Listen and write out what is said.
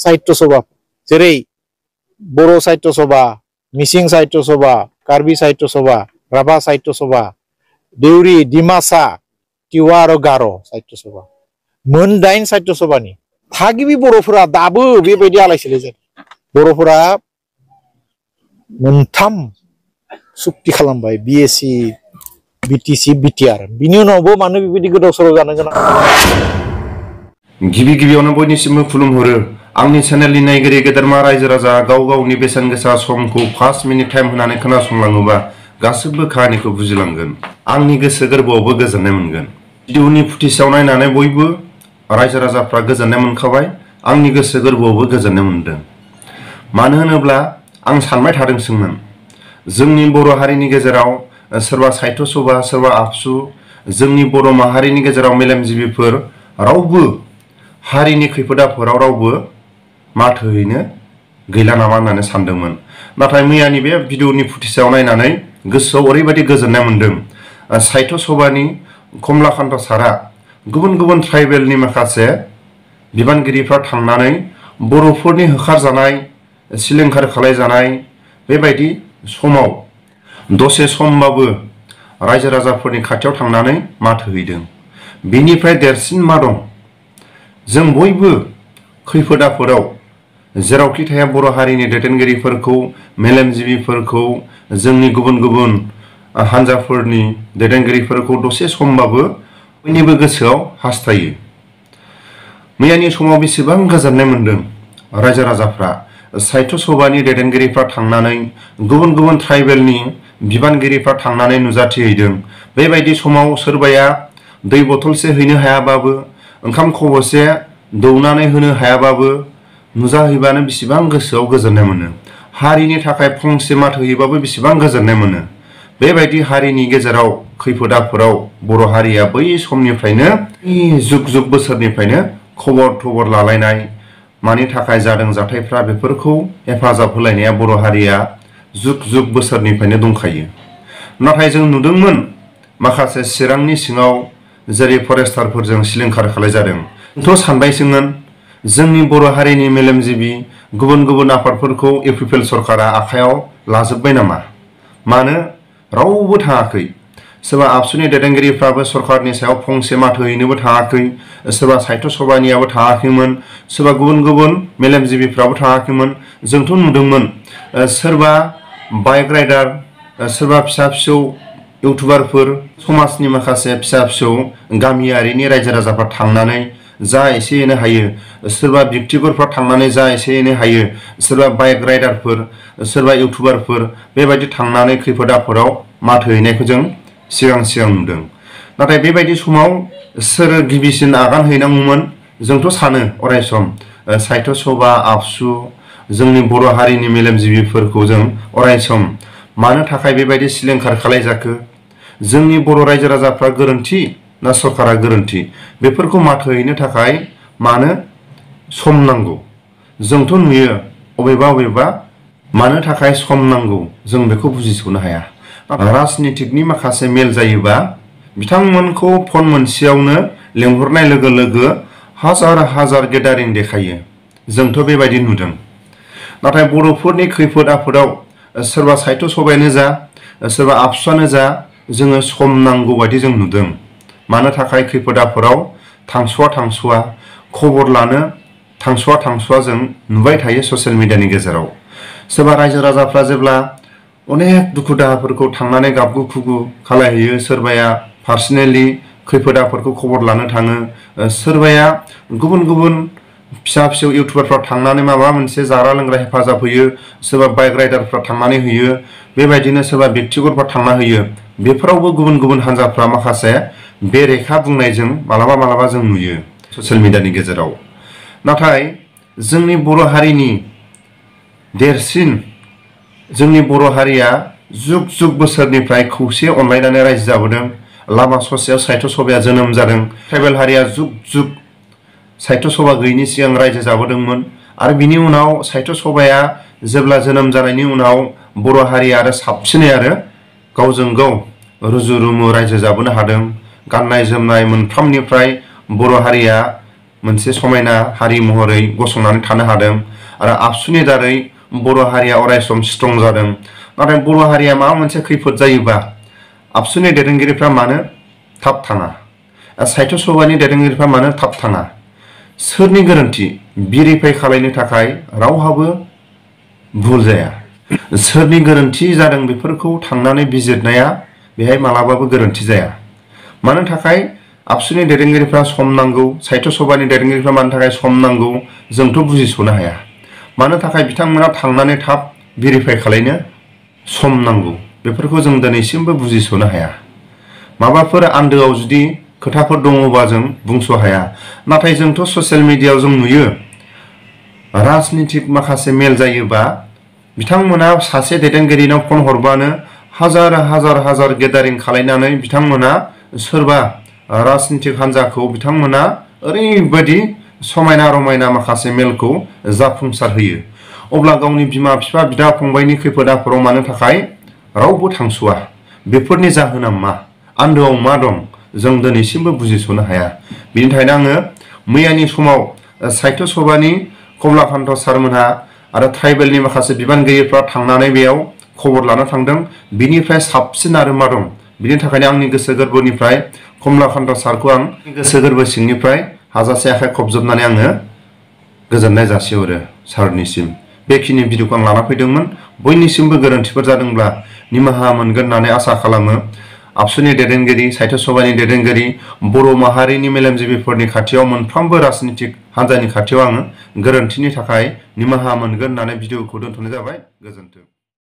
साहित्य सभा जेरै बर' साहित्य सभा मिसिं साहित्य सभा कार्बि साहित्य सभा राभा साहित्य सभा देउरि डिमासा तिवा आरो गार' साहित्य सभा मोन 8 साहित्य सभानि थागिबि बर'फोरा दाबो बेबायदि आलाय सिलाय जादों बर'फोरा मोनथाम सुक्ति खालामबाय बिएसि बिटिसि बिटिआर बिनि उनावबो मानो बेबायदि गोदाव सोराव जानो गोनां गिबि गिबियावनो बयनिसिमबो खुलुमहरो आंनि चेनेलनि नायगिरि गेदेरमा रायजो राजा गाव गावनि बेसेन गोसा समखौ 5 मिनिट टाइम होनानै खोनासंलाङोबा गासिबो खाहानिखौ बुजिलांगोन आंनि गोसो गोरबोआवबो गोजोननाय मोनगोन भिडिअनि फुटेजआव नायनानै बयबो रायजो राजाफ्रा गोजोननाय मोनखाबाय आंनि गोसो गोरबोआवबो गोजोननाय मोनदों मानो होनोब्ला आं सानबाय थादोंसोमोन जोंनि बर' हारिनि गेजेराव सोरबा साहित्य सभा सोरबा आबसु जोंनि बर' माहारिनि गेजेराव मेलेमजिबिफोर रावबो हारिनि खैफोद आफोदाव रावबो माथो हैनो गैला नामा होननानै सानदोंमोन नाथाय मैयानि बे भिडिअनि फुटेजआव नायनानै गोसोआव ओरैबायदि गोजोननाय मोनदों साहित्य सभानि कमला खान्था सारा गुबुन गुबुन ट्राइबेलनि माखासे बिबानगिरिफ्रा थांनानै बर'फोरनि होखारजानाय सिलिंखार खालामजानाय बेबायदि समाव दसे समबाबो रायजो राजाफोरनि खाथियाव थांनानै माथो हैदों बेनिफ्राय देरसिन मा दं जों बयबो खैफोद आफोदाव जेरावखि थाया बर' हारिनि दैदेनगिरिफोरखौ मेलेमजिबिफोरखौ जोंनि गुबुन गुबुन हान्जाफोरनि दैदेनगिरिफोरखौ दसे समबाबो बयनिबो गोसोआव हास्थायो मैयानि समाव बेसेबां गोजोननाय मोनदों रायजो राजाफ्रा साहित्य सभानि दैदेनगिरिफ्रा थांनानै गुबुन गुबुन ट्राइबेलनि बिबानगिरिफ्रा थांनानै नुजाथिहैदों बेबायदि समाव सोरबाया दै बथलसे हैनो हायाबाबो ओंखाम खबसे दौनानै होनो हायाबाबो नुजाहैबानो बेसेबां गोसोआव गोजोननाय मोनो हारिनि थाखाय फंसे माथो हैबाबो बेसेबां गोजोननाय मोनो बेबायदि हारिनि गेजेराव खैफोद आफोदाव बर' हारिया बै समनिफ्रायनो जुग जुग बोसोरनिफ्रायनो खबर थबर लालायनाय मानि थाखाय जादों जाथायफ्रा बेफोरखौ हेफाजाब होलायनाया बर' हारिया जुग जुग बोसोरनिफ्रायनो दंखायो नाथाय जों नुदोंमोन माखासे चिरांनि सिङाव जेरै फरेस्टारफोरजों सिलिंखार खालामजादों थ' सानबायसोमोन जोंनि बर' हारिनि मेलेमजिबि गुबुन गुबुन आफादफोरखौ इउपिपिएल सरकारा आखायाव लाजोब्बाय नामा मानो रावबो थाङाखै सोरबा आबसुनि दैदेनगिरिफ्राबो सरकारनि सायाव फंसे माथो हैनोबो थाङाखै सोरबा साहित्य सभानियाबो थाङाखैमोन सोरबा गुबुन गुबुन मेलेमजिबिफ्राबो थाङाखैमोन जोंथ' नुदोंमोन सोरबा बाइक राइडार सोरबा फिसा फिसौ इउटुबारफोर समाजनि माखासे फिसा फिसौ गामियारिनि रायजो राजाफ्रा थांनानै जा एसे एनै हायो सोरबा व्यक्तिगतफ्रा थांनानै जा एसे एनै हायो सोरबा बाइक राइडारफोर सोरबा इउटुबारफोर बेबायदि थांनानै खैफोद आफोदाव माथो हैनायखौ जों सिगां नुदों नाथाय बेबायदि समाव सोर गिबिसिन आगान हैनांगौमोन जोंथ' सानो अरायसम साहित्य सभा आबसु जोंनि बर' हारिनि मेलेमजिबिफोरखौ जों अरायसम मानो थाखाय बेबायदि सिलिंखार खालामजाखो जोंनि बर' रायजो राजाफ्रा गोरोन्थि ना सरकारा गोरोन्थि बेफोरखौ माथो हैनो थाखाय मानो सम नांगौ जोंथ' नुयो अबेबा मानो थाखाय सम नांगौ जों बेखौ बुजिस'नो हाया राजनितिकनि माखासे मेल जायोबा बिथांमोनखौ फन मोनसेयावनो लेंहरनाय लोगो लोगो हाजार हाजार गेदारिं देखायो जोंथ' बेबायदि नुदों नाथाय बर'फोरनि खैफोद आफोदाव सोरबा साहित्य सभायानो जा सोरबा आबसुआनो जा जोङो सम नांगौ बायदि जों नुदों मानो थाखाय खैफोद आफोदाव थांस'वा खबर लानो थांस'वा जों नुबाय थायो ससियेल मिडियानि गेजेराव सोरबा रायजो राजाफ्रा जेब्ला अनेक दुखु दाहाफोरखौ थांनानै गाबगु खुगु खालामहैयो सोरबाया पार्सनेलि खैफोद आफोदखौ खबर लानो थाङो सोरबाया गुबुन गुबुन फिसा फिसौ इउटुबारफ्रा थांनानै माबा मोनसे जाग्रा लोंग्रा हेफाजाब होयो सोरबा बाइक राइडारफ्रा थांनानै होयो बेबायदिनो सोरबा व्यक्तिगतफ्रा थांना होयो बेफोरावबो गुबुन गुबुन हान्जाफ्रा माखासे बेरेखा बुंनायजों मालाबा जों नुयो ससियेल मिडियानि गेजेराव नाथाय जोंनि बर' हारिनि देरसिन जोंनि बर' हारिया जुग जुग बोसोरनिफ्राय खौसे अनलायनानै रायजो जाबोदों लामा ससेयाव साहित्य सभाया जोनोम जादों ट्राइबेल हारिया जुग जुग साहित्य सभा गैयिनि सिगां रायजो जाबोदोंमोन आरो बिनि उनाव साहित्य सभाया जेब्ला जोनोम जानायनि उनाव बर' हारिया आरो साबसिनै आरो गावजों गाव रुजु रुमु रायजो जाबोनो हादों गाननाय जोमनाय मोनफ्रोमनिफ्राय बर' हारिया मोनसे समायना हारि महरै गसंनानै थानो हादों आरो आबसुनि दारै बर' हारिया अरायसम स्ट्रं जादों। नाथाय बर' हारिया माबा मोनसे खैफोद जायोबा आबसुनि दैदेनगिरिफ्रा मानो थाब थाङा, साहित्य सभानि दैदेनगिरिफ्रा मानो थाब थाङा? सोरनि गोरोन्थि? भेरिफाइ खालामनो थाखाय रावहाबो भुल जाया। सोरनि गोरोन्थि जादों बेफोरखौ थांनानै बिजिरनाया बेहाय मालाबाबो गोरोन्थि जाया। मानो थाखाय आबसुनि दैदेनगिरिफ्रा सम नांगौ, साहित्य सभानि दैदेनगिरिफ्रा मानो थाखाय सम नांगौ जोंथ' बुजिस'नो हाया। मानो थाखाय बिथांमोना थांनानै थाब भेरिफाइ खालामनो सम नांगौ बेफोरखौ जों दिनैसिमबो बुजिस'नो हाया। माबाफोर आन्दोआव जुदि खोथाफोर दङबा जों बुंस' हाया। नाथाय जोंथ' ससियेल मिडियायाव जों नुयो राजनितिक माखासे मेल जायोबा बिथांमोना सासे दैदेनगिरिनाव फन हरबानो हाजार हाजार हाजार गेदारिं खालामनानै बिथांमोना सोरबा राजनितिक हान्जाखौ बिथांमोना ओरैबायदि समायना रमायना माखासे मेलखौ जाफुंसार होयो। अब्ला गावनि बिमा बिफा बिदा फंबायनि खैफोद आफोदाव मानो थाखाय रावबो थांस'आ? बेफोरनि जाहोना मा? आन्दोआव मा दं? जों दिनैसिमबो बुजिस'नो हाया। बिनि थाखायनो आङो मैयानि समाव साहित्य सभानि कमला खान्त सारमोनहा आरो ट्राइबेलनि माखासे बिबानगिरिफ्रा थांनानै बेयाव खबर लानो थांदों। बिनिफ्राय साबसिन आरो मा दं? बिनि थाखायनो आंनि गोसो गोरबोनिफ्राय कमला खान्त सारखौ आं गोसो गोरबो सिंनिफ्राय हाजासे आखाइ खबजोबनानै आङो गोजोननाय जासिहरो सारनिसिम। बेखिनि भिडिअखौ आं लाना फैदोंमोन। बयनिसिमबो गोरोन्थिफोर जादोंब्ला निमाहा मोनगोन होननानै आसा खालामो। आबसुनि दैदेनगिरि, साहित्य सभानि दैदेनगिरि, बर' माहारिनि मेलेमजिबिफोरनि खाथियाव, मोनफ्रोमबो राजनितिक हान्जानि खाथियाव आङो गोरोन्थिनि थाखाय निमाहा मोनगोन होननानै भिडिअखौ दोनथ'नाय जाबाय। गोजोन्थों।